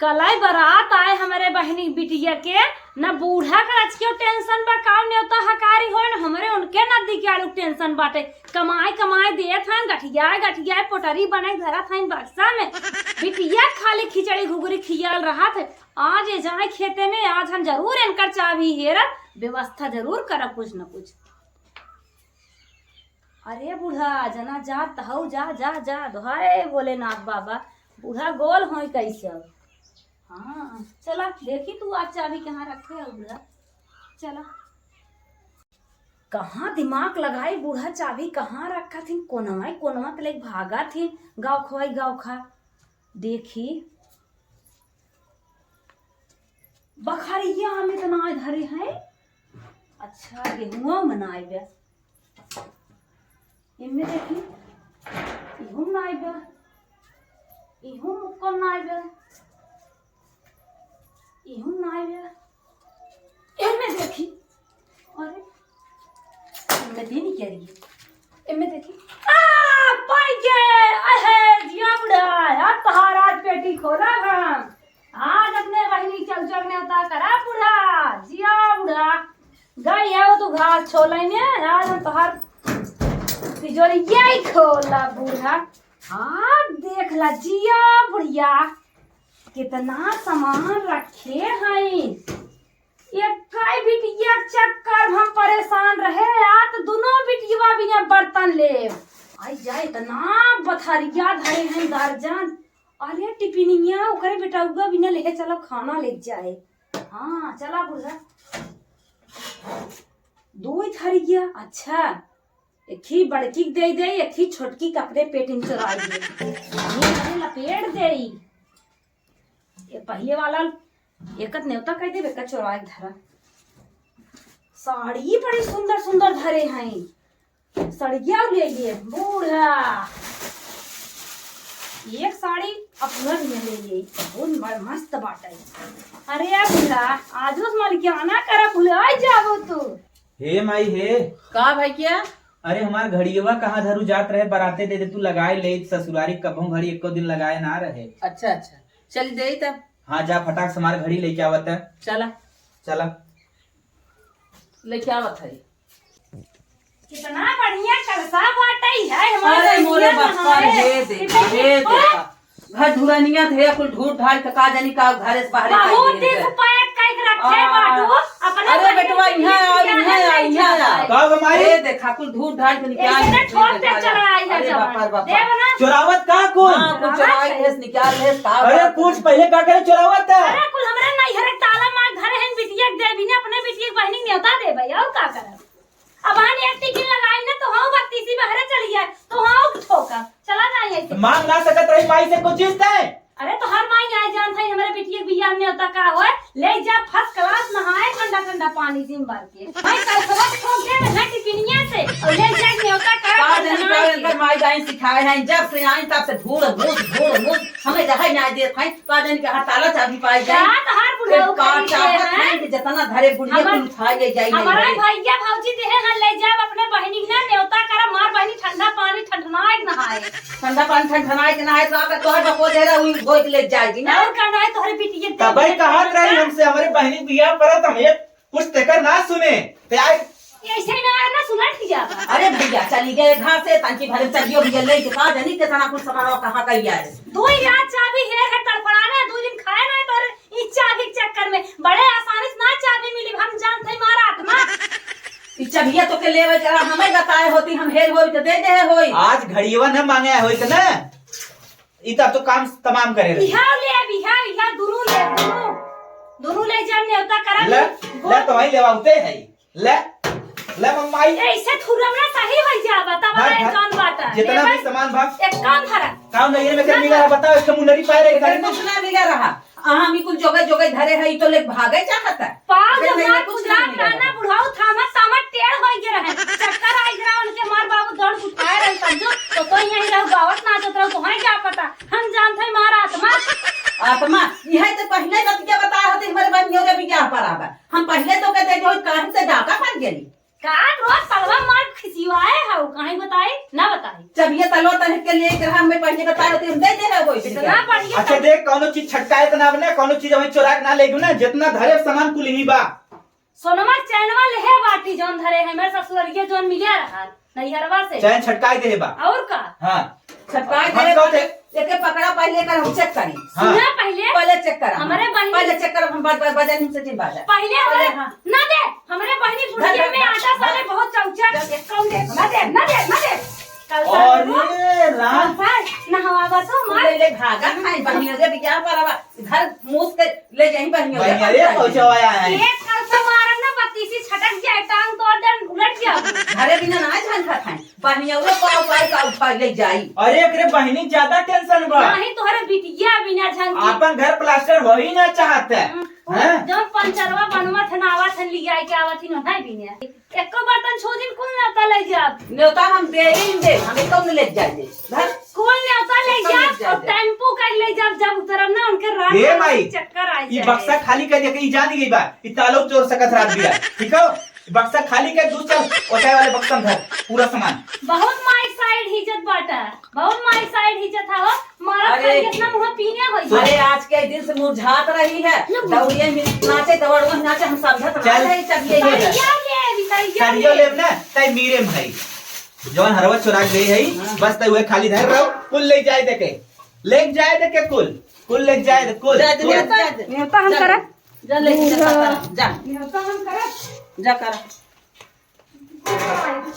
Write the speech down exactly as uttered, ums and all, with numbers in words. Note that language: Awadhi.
कलाई बरात आए हमरे बहिनी बिटिया के, न बूढ़ा का आज क्यों टेंशन बा, काव नेवता हकारी होए, न हमरे उनके नदी के आड़ू टेंशन बाटे। कमाई कमाई देत हन, गठियाए गठियाए पोटरी बनाई धरत हन बक्सा में। बिटिया खाली खिचड़ी घुघरी खियाल रहत है। आज ये जाए खेते में, आज हम जरूर इनकर चाबी हेरब, व्यवस्था जरूर करब कुछ न कुछ। अरे बूढ़ा, जना जात हऊ, जा, जा, जा, दोहाए भोलेनाथ बाबा, बूढ़ा गोल होई कैसे? हाँ, चला, देखी तू आज चाबी कहाँ रखे हऊ बूढ़ा, चला। कहाँ दिमाग लगाई बूढ़ा, चाबी कहाँ रखा थी, कोनवा, कोनवा तले भागा थी, गाँव खवाई गाँव खा। देखी, बखरिया में तो नाय धरे हैं। अच्छा, गेहुआ में नाय बे। इनमें देखी, इहू में नाय बे। इहू मुक्का में नाय बे। इहू में नाय बे। इनमें देखी, अरे, इनमें दे नहीं कह रही है। इनमें देखी। आ, पाई के, अहे, जिया बुढ़ा, यार तोहार आज पेटी खोला हम। आज अपने बहिनी चौचक नेवता करा बुढ़ा, जिया बुढ़ा। गई है वो तू घास छोले ने, आज हम तोहार तिजोरी यही खोला बुढ़ा। हाँ, देख ला, जिया बुढ़िया, कितना सामान रखे हैं। एक्कै बिटिया के चक्कर में हम परेशान रहे, आ तो दुनो बिटिया बिया बर्तन लेब। आई जा, इतना बथरिया धरे हैं दर्जन। अरे टिफिनिया ओकरे बेटउआ बिना लेहे चलो, खाना ले जाए। हाँ, चला बुढ़ा। दो ही थरिया, अच्छा। एक ही बड़की के दे दे, एक ही छोटकी के अपने पेट में चोराई दे। ये लपेट दे। ये पहिले वाला एकत नेवता कह देबे, का चोराए के धरा। साड़ी बड़ी सुंदर सुंदर धरे हैं। सड़िया ले लिए बूढ़ा। एक साड़ी अपना भी ले लिए, बहुत बड़ मस्त बाटे। अरे बूढ़ा, आज उस मलिकाना करा भुलाई जाबो तू। हे माई हे। का भाई क्या? अरे हमार घड़ियवा कहाँ धरू जात रहे, बराते दे दे तू लगाए ले, ससुरारी कबहूँ घड़ी एको दिन लगाए ना रहे। अच्छा, अच्छा, चल दे तब। हाँ, जा फटाक से हमार घड़ी लेके आवत है। चला। चला। लेके आवत है। कितना बढ़िया कलसा बाटे है हमारे अरे मोरे बप्पा रे, हे देखा, हे देखा। घर धुरनिया थे, कुल ढूंढ ढाल के का जानी का घरे से बाहरे बहुत दिन से पैक करके रखे बाटू। अपने अरे बेटवा, यहाँ आ, यहाँ आ, यहाँ आ। का हमारे? ए देखा, कुल ढूंढ ढाल के निकाल ऐसे के छोड़ दे, चला आई है अरे जवान। बापा रे बापा। देव ना। चोरावत का कुल? हाँ, कुल चोराई लेस, निकाल लेस, का अरे बात कुछ है? पहले का करे चोरावत है? अरे कुल हमरे नैहरे ताला मार धरे हैं, बिटिया के देवी ने अपने बिटिया के बहिनी नेवता देबे, और का करब? अब हम एक टिफिन लगाई ना तो हाँ बत्तीसी बहरे चली जाए, तो हाँ ठोका। चला जाए ऐसे। मांग ना सकत रही माई से कुछ चीज तय? अरे तोहार माई आए जान था, हमरे बिटिया के बियाह में नेवता का होए, ले जा फर्स्ट क्लास नहाए ठंडा ठंडा पानी जिम भर के। भाई कल सुबह ठोक दे ना टिफिनिया से और ले जा नेवता का का जानी का इनकर माई जाए सिखाए हैं, जब से आई तब से ढूंढ घूस, ढूंढ घूस, हमें रहे न्याय देत हैं। का जानी के हाथ ताला चाबी पाई जाए। का तोहार बुढ़ऊ का करी चाहत है? हैं कि जितना धरे बुढ़िया हमार, कुल उठा ले जाई हमारा नहीं भैया भौजी देहे हैं, ले जाब अपने बहिनी के ना नेवता करब, मार बहिनी ठंडा पानी ठंडनाए के नहाए। ठंडा पानी ठंडनाए के नहाए तो आप तोहर बको दे रहा हुई गोद ले जाएगी ना। और का नहाए तोहरे बिटिया के तबे कहत रही हमसे, हमरे बहिनी बियाह परत हम एक कुछ तेकर ना सुने। ते आए ऐसे ना, ना सुनत ही जाता। अरे भैया, चली गए घर से, तनकी भरे चलियो भैया, ले के का जानी कितना कुछ सामान और कहाँ का ही आए। दो ही रात चाबी हेर है तड़फड़ाने, दो दिन खाए ना तोरे ई चाबी के चक्कर में। बड़े आसानी से ना चाबी मिली, हम जानते हैं मारा आत्मा। ई चाबिया तो के लेवे जरा हमें बताए होती, हम हेर होई तो दे दे होई। आज घड़ियवा न मांगे होई तो ना, ई तब तो काम तमाम करे रही। इहा ले, इहा, इहा, दुनू ले, दुनू। दुनू ले जा, नेवता करा ले, ले। ले तो वही लेवाउते है। ले, ले मम्माई। ए, इसे थुरम ना सही होई जाबा, तब भाग, आए भाग। कौन बात है? जितना ले भी भाई, सामान भाग। एक काम धरा। काम नहीं है, मैं क्या मिला रहा बताओ, इसका मुंडरी पाए रहे, एकर कुछ ना मिला रहा। अहाँ मी कुल जोगे जोगे धरे है, ई तो ले भागे चाहत है। पाँव एकर जब नहीं मार कुछ कुदरा नहीं मिला काना रहा। बुढ़ाऊ थामत सामत टेढ़ होई गे रहे। चक्कर आई गे रहा, उनके मार बाबू दौड़ उठाए रहे, समझो, तो, तो यहीं रहो, गावत नाचत रहो, तो है क्या पता? हम जानत है मार आत्मा। आत्मा, यह तो पहले बतिया बताया होते, हमारे बहनियों के बियाह पर आवा। हम पहले तो कहते जो काहे से डाका बन गेली। का रोज तलवा मार खिसियाए हउ, काहे बताई? ना बताई। जब ये तलवा तनिक के लिए ग्रह में पहले बताए होते, हम दे दे है वो इतना बढ़िया अच्छा, तल- देख, कौनो चीज छटकाए त ना बने, कौनो चीज हमें चोरा के ना ले गयो ना, जितना धरे सामान कुल ही बा। सोनमा चैनवा लेहे बाटी, जौन धरे है, मेरे ससुररिया जौन मिलिया रहा, नैहरवा से। चैन छटकाए दे बा। और का? हाँ। छटकाए हम दे कहते बा। एके पकड़ा पहले कर हम चेक करी। हाँ। सुना पहले। पहले चेक करा। हमरे बहिनी पहले चेक करा, हम बात, बात, बात, से दिन बात है। पहले हमरे पहले, हाँ। ना दे, हमरे बहिनी धर, बुढ़िया धर, में धर, आटा धर। साले बहुत चौचा। धर, धर। कौन दे? ना दे, ना दे, ना दे। कल अरे साले राम। कल साले नहवावा तो मार। ले, ले, भागा खाए, बहिनी हो गया, बिचार पर आवा। घर मूस के ले जाई, बहिनी हो गया, बहिनी, अरे, कल साले। पहुंचवा आया है। एक कल से मारब ना, बत्तीसी छटक जाए, टांग तोड़ दे, उलट जाओ। घरे बिना ना झंझट है। बहिनियौरे पाव पाई का उठा ले जाई। अरे, एकरे बहिनी ज्यादा टेंशन बा। नाही, तोहरे बिटिया बिना झंझट। आपन घर प्लास्टर हो ही ना चाहत है। हम्म, हैं? जौन पंचरवा बनवत है ना, आवत है, लिया के आवत ही ना, है बिना। एको बर्तन छोजिन कुल न्योता ले जाब। न्योता हम दे ही दे, हम एको में ले जाए दे। घर कुल न्योता ले जाब, और टेम्पो कर ले जाब, जब उतरब ना, उनके रात ए में माई, चक्कर आ ई जाए। बक्सा खाली कर दिया कि ई जान गई बा, ई तालो चोर सकत रात बिया, ठीक हो? बक्सा खाली कर, दूसरा ओटाए वाले बक्सा में धर, पूरा सामान। बहुत माई साइड हिजत बाटा, बहुत माई साइड हिजत हा हो, मारा अरे, खाली इतना मुंह पीने होई। अरे, आज के दिन से मुरझात रही है, लो। दौड़िए में नाचे, दौड़वा नाचे, हम समझत चल। रहे, चलिए ये। तैयार है, अभी तैयार सरियो है। लेब ना, तै मीरे भाई, जौन हरवा चुरा गई है, हाँ। बस तै उहे खाली धर रहो, कुल ले जाए देके, ले जाए देके कुल, कुल ले जाए दे, कुल, जा दे, कुल। जा दे। न्योता हम जा। करब। जा ले, जा, जा, जा। न्योता हम करब। जा कर।